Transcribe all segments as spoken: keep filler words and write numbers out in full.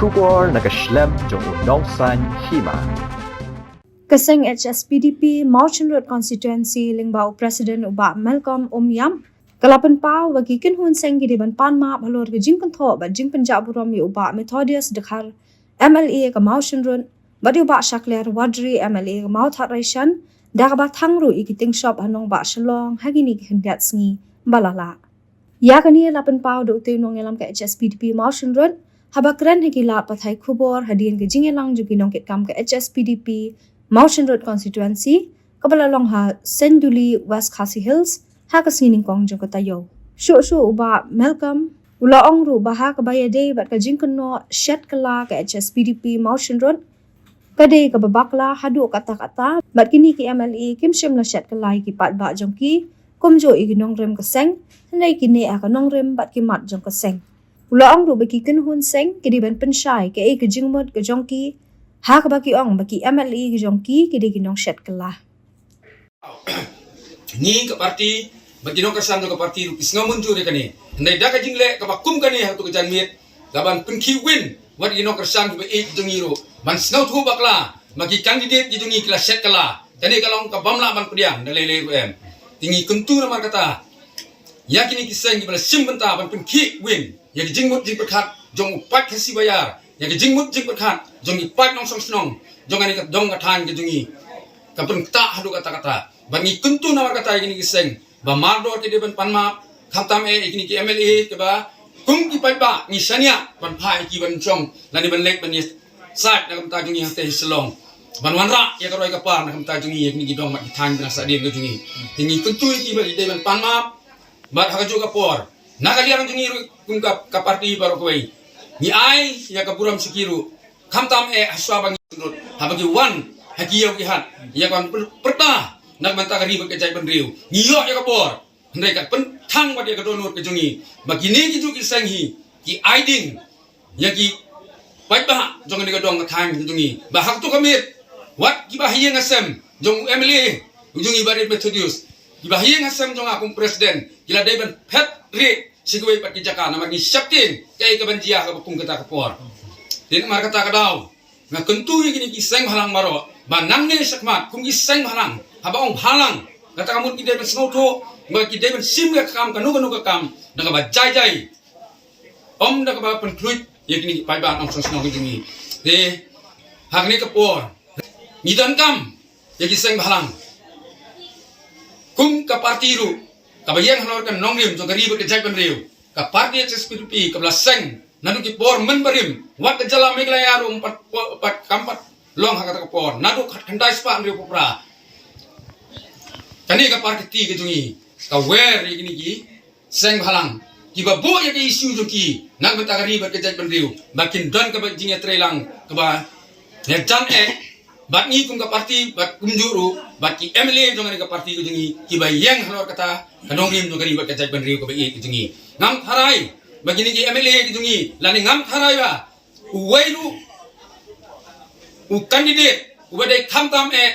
Khubor na ka shlem jong u nongsan hima. Ka seng H S P D P Mawshynrut Constituency lyngba u President u Bah Malcolm Umïap ka la pynpaw ba ki kynhun seng ki dei ban pan map halor ka jingkynthoh bad jingpynjah burom ïa u Bah Methodius Dkhar, M L A ka Mawshynrut, bad ïa u Bah Shakliar Warjri, M L A ka Mawthadraishan, da kaba thang ruh ïa ki tyngshop ha nongbah Shillong ha kine ki khyndiat sngi ba la lah. Ïa kane la pynpaw da utei u nongïalam ka H S P D P Mawshynrut haba kren ha ki lad pathai khubor hadien ka jingïalang jong ki nongkitkam ka H S P D P Mawshynrut Constituency kaba la long ha Senduli, West Khasi Hills, ha ka sngi nyngkong jong ka taïew. Shuh shuh u Bah Malcolm u la ong ruh ba ha kaba ïadei bad ka jingkynnoh shet kylla ka H S P D P Mawshynrut, ka dei kaba bakla haduh katta katta, bad kine ki M L A kim shym la shet kylla ïa ki paidbah jong ki, kumjuh ïa ki nongrim ka seng, hynrei ki neh ha ka nongrim bad ki mat jong ka seng. U la ong ruh ba ki kynhun seng ki dei ban pynshai kaei ka jingmut ka jong ki, ha kaba ki ong ba ki M L A ka jong ki ki dei ki nongshet kylla. Ngi ka parti, bad ki nongkyrshan jong ka parti ruh ki sngew mynjur ïa kane. Hynrei da ka jingleh kaba kum kane ha kato ka janmiet, ka ban pynkhih win wat ki nongkyrshan kiba ïeit jong ngi ruh ban sngewthuh bakla ba ki candidate ki jong ngi ki la shet kylla. Kane ka long kaba ym lah ban pdiang da lei lei ruh em. Te ngi kyntu namar kata ïa kine ki seng kiba la shim bynta ban pynkhih win ïa ki jingmut jingpyrkhat jong u paid Khasi baïar, ïa ki jingmut jingpyrkhat jong ki paid nongshong shnong jong kane ka dong ka thaiñ ka jong ngi. Ka pynktah haduh katta katta. Bad ngi kyntu namar kata ïa kine ki seng ba mardor ki dei ban pan map, khamtam eh ïa kine ki M L A kiba kum ki paidbah ngi shaniah ban phah ïa ki ban shong lane ban leit ban ïasaid na ka bynta jong ngi hangtei ha Shillong, ban wanrah ïa ka roi ka par na ka bynta jong ngi ïa kine ki dong bad ki thaiñ bneng sahdieng ka jong ngi. Te ngi kyntu ïa ki ba ki dei ban pan map. Bad ha kajuh ka por, na ka liang jong ngi ruh kum ka, ka parti baroh kawei, ngi ai ïa ka burom sha ki ruh, khamtam eh hashwa ba ngi sngewthuh haba ki wan ha ki ïew ki hat ïa ka ban pyrta na ka bynta ka ri bad ka jaitbynriew. Ngi ïoh ïa ka bor, hynrei ka pynthang bad ïa ka dohnud ka jong ngi ba kine ki juh ki seng hi ki ai ding ïa ki paidbah jong kane ka dong ka thaiñ ka jong ngi. Ba ha kato ka miet wat kiba ha ïing ha sem jong u M L A u jong ngi Bah Methodius, kiba ha ïing ha sem jong nga kum president, ki la dei ban phet rieh sha kiwei pat ki jaka namar ngi sheptieng kaei kaban jia ha kaba kum kata ka por. Te namar kata ka daw nga kyntu ïa kine ki seng bhalang baroh ba nangne shakhmat kum ki seng bhalang, haba ong bhalang, kata ka mut ki dei ban sngewthuh ba ki dei ban shim ïa ka kam kano kano ka kam da kaba jai jai, ym da kaba pynkhluit ïa kine ki paidbah nongshong shnong ki jong ngi. Te ha kane ka por ngi donkam ïa ki seng bhalang. Kum ka parti ruh kaba ïeng halor ka nongrim jong ka ri bad ka jaitbynriew, ka parti H S P D P kaba la seng naduh ki por mynbarim wat ka jylla Meghalaya ruh ym pat, pat, kam pat long ha kata ka por naduh khatkhyndai spah hynriewphew phra. Kane ka parti ka jong ngi ka wer ïa kine ki seng bhalang kiba buh ïa ka issue jong ki na ka bynta ka ri bad ka jaitbynriew ba kin don kaba jingïatreilang kaba ïajan eh bad ngi kum ka parti bad kumjuh ruh bad ki M L A jong kane ka parti ka jong ngi kiba ïeng halor kata ka nongrim jong ka ri bad ka jaitbynriew kaba ïeit ka jong ngi. Ngam tharai ba kine ki M L A ki jong ngi lane ngam tharai ba uwei ruh u candidate uba dei khamtam eh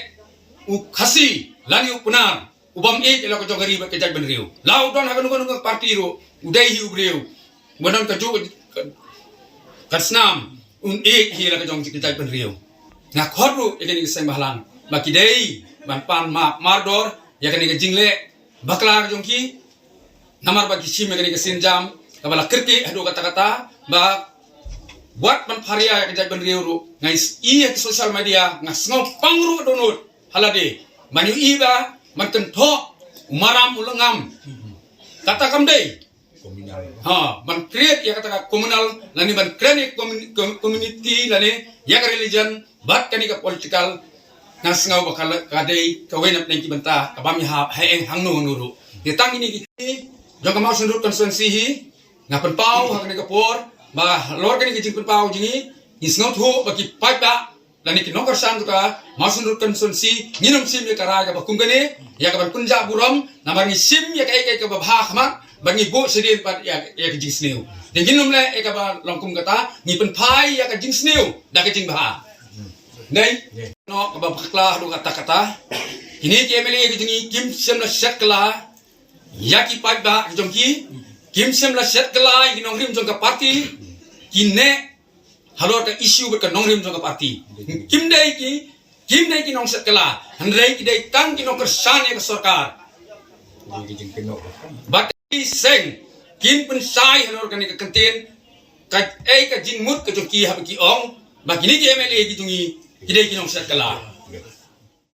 u Khasi lane u Pnar u bym ïeit ïa la ka jong ka ri bad ka jaitbynriew, la u don ha kano kano ka parti ruh, u dei hi u briew uba don kajuh ka, ka snam, un ïeit hi la ka jong ka jaitbynriew. Nga khot ruh ïa kine ki seng bhalang ba ki dei ban pan map mardor ïa kane ka jingleh bakla ka jong ki. Namar ba ki shim ïa kane ka sienjam kaba la kyrkieh haduh katta katta ba wat ban pharia ïa ka jaitbynriew ruh. Nga ïohi ha ki social media, nga sngewpang ruh dohnud ha lade ban ïohi ba ban kynthoh u maram u lyngngam. Kata kam dei. Ha, ban create ïa kata ka communal lane ban create ïa ka commu-, com-, community lane ïa ka religion bad kane ka political. Nga sngew ba ka la, ka dei kawei na pdeng ki bynta ka bym ïahap ha ïing hangno hangno ruh. Te tang kine ki jong ka Mawshynrut constituency hi nga pynpaw ha kane ka por ba halor kane ka jingpynpaw jong ngi, ngi sngewthuh ba ki paidbah lane ki nongkyrshan jong ka Mawshynrut constituency ngin ym shim ïa ka rai kaba kum kane ïa ka ban pynjah burom, namar ngi shim ïa kaei kaei kaba bha ha khmat bad ngi buh shadien pat ïa, ïa ka jingsniew. Te ngin ym leh ïa kaba long kum kata, ngi pynphai ïa ka jingsniew da ka jingbha. Dei? Noh kaba bakla haduh katta katta. Kine ki M L A ki jong ngi kim shym la shet kylla ïa ki paidbah ki jong ki, kim shym la shet kylla ïa ki nongrim jong ka party, ki neh halor ka issue bad ka nongrim jong ka party. Kim dei ki, kim dei ki nongsiat kylla, hynrei ki dei tang ki nongkyrshan ïa ka sorkar. Bad ki seng kin pynshai halor kane ka kyntien, kaei ka jingmut ka jong ki haba ki ong ba kine ki M L A ki jong ngi ki dei ki nongsiat kylla.